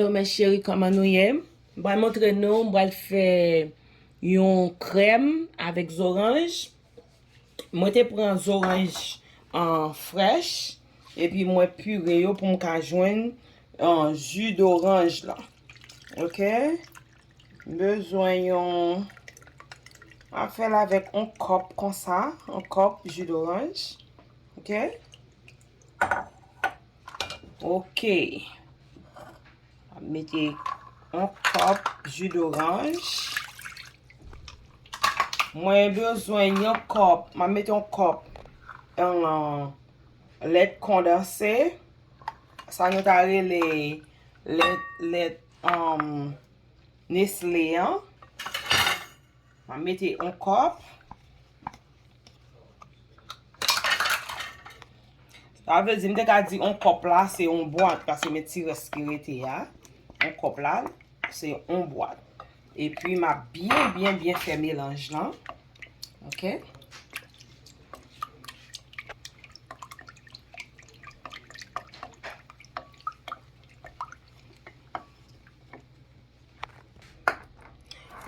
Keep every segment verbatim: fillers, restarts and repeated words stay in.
Hello, mes chéris, kòman nou ye? M pral montre nou, m pral fè yon krèm avèk zoranj. Mwen te pran zoranj an frèch, epi mwen pire yo pou m ka jwenn an ji doranj la. Ok? M bezwen yon, m ap fè l avèk yon kòp konsa, yon kòp ji doranj. Ok? Ok. M ap mete yon kòp ji doranj. Mwen bezwen yon kòp, m ap mete yon kòp, um, lèt kondanse. Sa nou ta rele lèt, lèt, um, Nestlé an. M ap mete yon kòp. Sa vle di, m te ka di yon kòp la, se yon bwat, paske men ti rès ki rete a. Yon kòp la, se yon bwat. Epi, m ap byen, byen, byen fè melanj lan. Ok?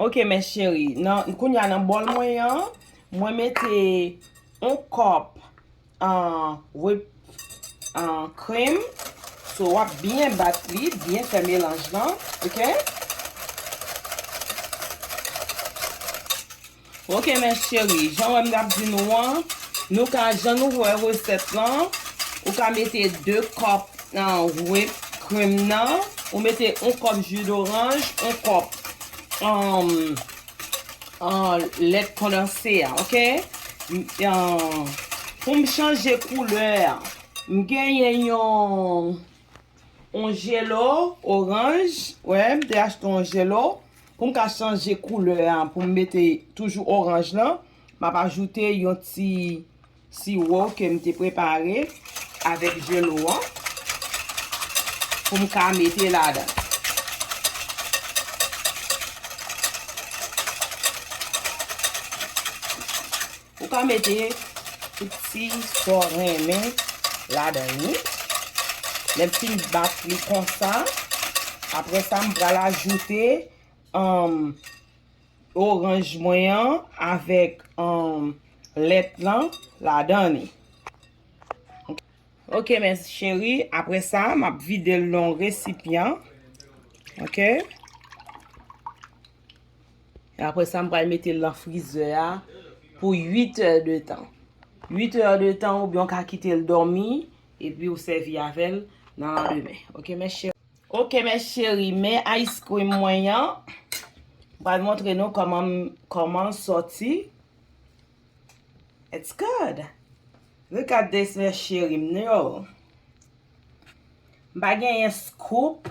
Ok, mes chéris. Nan, kounye a nan bòl mwen an, mwen mete yon kòp an whip, an krèm. So, w ap byen bat li, byen fè melanj lan. Ok? Ok, mes chéris. Jan w wè m t ap di nou an, nou ka, jan nou wè resèt lan, ou ka mete de kòp nan whip cream nan, ou mete yon kòp ji doranj, yon kòp, um, uh, lèt kondanse a, ok? M, uh, pou m chanje koulè a, m genyen yon, yon jelo oranj, wè, m te achte yon jelo, pou m ka chanje koulè a, pou m mete toujou oranj lan, m ap ajoute yon ti siwo ke m te prepare avèk jelo an pou m ka mete ladan. Ou ka mete tout ti sa w renmen ladan li. Lè m fin bat li konsa, apre sa, m pral ajoute, um, oranj mwen an avèk, um, lèt lan ladan li. Ok, mes chéris, apre sa, m ap vide l nan yon resipyan. Ok? E apre sa, m pral mete l nan frizè a pou uit è de tan. Uit è de tan, oubyen w ka kite l dòmi, epi w sèvi avè l nan landemen. Ok, mes chéris? Ok, mes chéris, men ice cream mwen an. M pral montre nou kòman, kòman l sòti. It's good. Look at this, mes chéris. M pa genyen scoop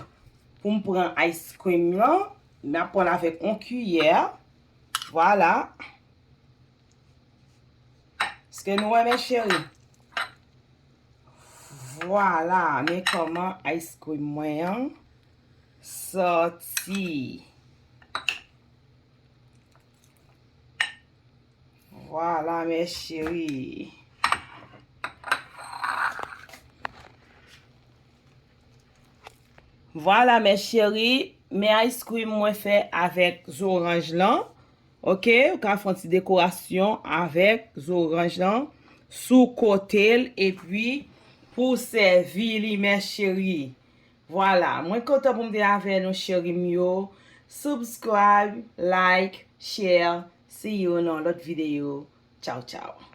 pou m pran ice cream lan. M ap pran l avèk yon kiyè. Vwala. Èske nou wè, mes chéris? Vwala, men kòman ice cream mwen an sòti. Vwala, mes chéris. Vwala, mes chéris, men ice cream mwen fè avèk zoranj lan. Ok, ou ka fè yon ti dekorasyon avèk zoranj lan sou kote l, epi pou sèvi li, mes chéris. Vwala, mwen kontan pou m te avè nou, cheri m yo. Subscribe, like, share. See you nan lòt videyo. Tchaw, tchaw.